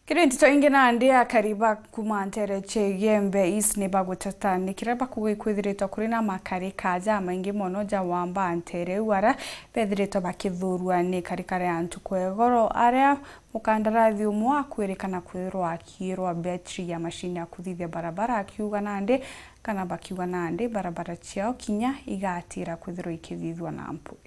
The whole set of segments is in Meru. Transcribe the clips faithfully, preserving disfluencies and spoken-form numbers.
Kiri ntito ingi nandi, akari ba kuma ntere cia Igembe East ni baguteta ni kiria bakuuga ikwithiritwe kuri na makarika jamaingi mono ja wamba ntere iu, aria bethiritwe bakithurua ni karikari ya ntuku ya igoro, aria mukandarathi umwe akwirikana kwithirwa akiirwa betri ya mashini ya kuthithia barabara, akiuga nandi kana bakiuga nandi barabara ciao kinya igatira kwithirwa ikithithua na mpwi.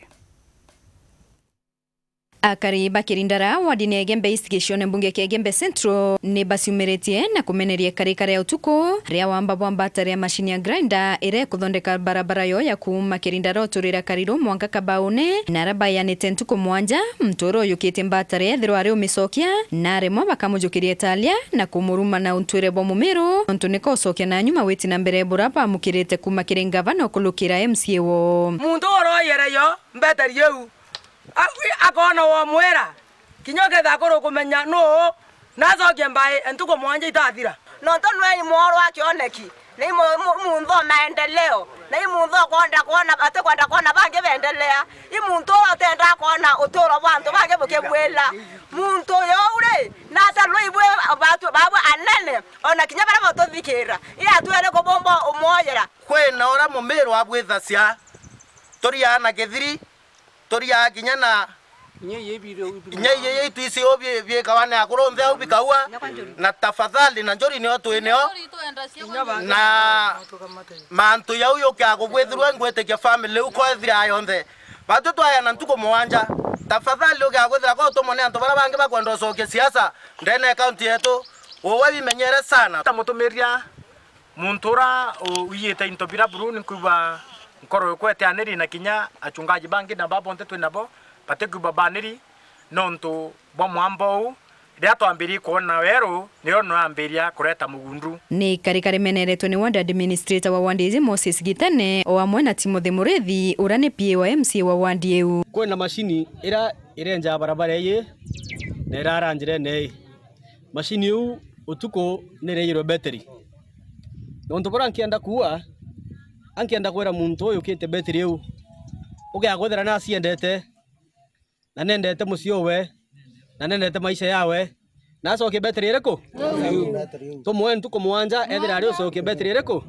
Akari ba Kirindara, wardini ya Igembe East, gicione mbunge kia Igembe Central, ni baciumiritie na kumeneria karikari ya utuku ria wamba bwa mbatari ya mashini ya grinder iria ikuthondeka barabara yo ya kuuma Kirindara uturira Kariru mwanka Kabaune, na aria baianite ntuku mwanja, muntu uria uyukitie mbatari ethirwa ari umicokia, na aremwa bakamujukiria italia na kumuruma na untwire bwa mumiru, nontu nika ucokia na nyuma witi na mbere bura bamukirite kuuma kiri ngavana ukulukira M C A wo. Muntu uroyere yo mbatari iu, A-, wi-, akoona womwira, kinya ukethira kuri ukumenya nuu, nacokie mbai ntuku mwanja itathira. Nontu nwe i mworo wa kioneki, na i mu-, mu-, munthu o maendeleo, na i munthu o kwenda kwona, atikwenda kwona bangi beendelea. I muntu uria utenda kwona uturo bwa antu bangi bukibwila. Muntu uyu ri, nata rui bwi batu-, babwe anene, ona kinya baria batuthikira, i atu eri kubumba umwoyera. Kwina uria mumiru abwithacia, turiaa na kithiri, turiaa kinya na inya iria itu isi uu bi-, biikawa ni akuru nthe au bikaua, na tafadhali, na njuri nio twi nio, na mantu jau yukia kubwithirwa, ngwitikia family iu kwethira yonthe. Batu twaya na ntuku mugwanja, tafadhali ukia kwithira kwa utumwa ni antu baria bangi bakwenda ucokia siasa ndene ya kaunti yetu, uwe bimenyere sana. Tamutumiria Muntu ura u-, uiyite into bira buru, ni nkwigua nkoro ikwete aniri, na kinya achungaji bangi na baba bonthe twi nabo batikwigua baniri nontu bwa mwamba uu. Riria twambiririe kwona weru, nirio nwaambiria kureta mugundu. Ni karikari meneretwe ni ward administrator wa ward iji Moses Gitene, o amwe na Timothy Murithi, uria ni P A wa M C A wa ward iu. Kwina macini iria irenjaga barabara iji na irara njirene ii. Macini iu utuku ni ireejirwe betri. Na untu buria nkienda kuuga, ankienda kwira muntu uyu ukite betri iu, ukeakwithira ni aciendete, na nendete mucii uwe, na nendete maisha yawe, na acokie betri iriku? Tumwe ntuku mugwanja, ethira ari ucokie betri iriku?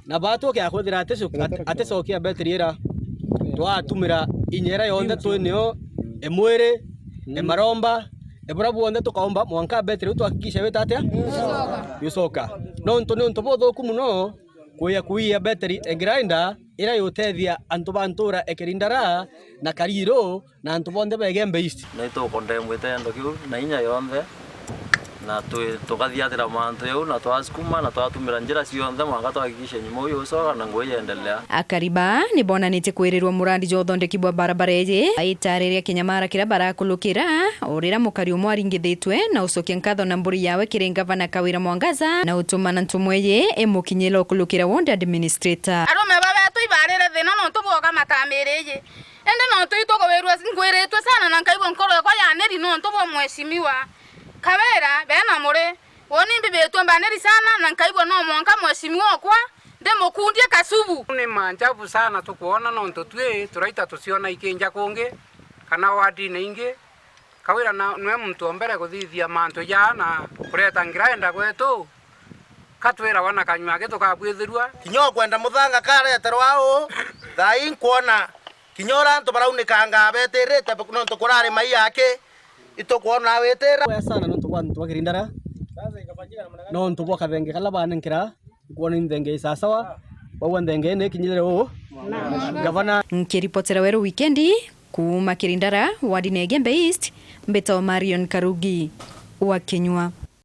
Na batu ukeakwithira aticu-, ati-, aticokia betri ira. Twatumira inya iria yonthe twi nio, e mwiri, e maromba, e buria bwonthe tukaomba, mwanka betri iu tuhakikishe wita atia? Yucoka. Nontu ni untu buthuku mono kuya kuiya betri e grinder iria yutethia antu ba ntura e Kirindara na Kariru na antu bonthe ba Igembe East. Na itukondemwite endo kiu na inya yonthe, na twi-, tukathiatira mantu jau, na twasukuma, na twatumira njira cionthe, mwanka twahakikishe nyuma uu yucoka na ngui yendelea. Akari baa ni bonanitie kwirirwa murandi jwa uthondeki bwa barabara iji, baitariria kinyamara kiria barakulukira, o riria mukari umwe aringithitwe na ucokia nkatho na mburi yawe kiri ngavana Kawira Mwangaza, na utumana ntumwa iji imukinyira ukulukira ward administrator. Arume babetu ibarire thina nontu bwoka matamiri iji. Indi nontu itukugwirua ngwiritue sana na nkaigua nkoro yakwa yaniri nontu bwa mheshimiwa Kawira bena muri. Woni mbibitue mbaniri sana na nkaigua no mwanka mheshimiwa okwa ndimukundie kasubu. Ni maajabu sana tukwona nontu twi turaita tuciona ikinja kungi kana wardini ingi. Kawira na, nwe muntu o mbere kuthithia mantu jaa na kureta ngira enda gwetu. Katwirawa na kanyua aki tukabwithirua. Kinya ukwenda muthanga kareterwa uu, thaa ii nkwona kinya uria antu baraunikangaa betirite nontu kurari mai aki, itukwona witira. Wea sana nontu bwa antu ba Kirindara, nontu bwa kathenge karia banenkera, nkwona inthenge i sawasawa, kwou nthenge ii nikinyirire uu. Gavana. Nkiripotera Weru Wikendi kuuma Kirindara, wardini ya Igembe East, mbitagwa Marion Karugi wa Kinyua.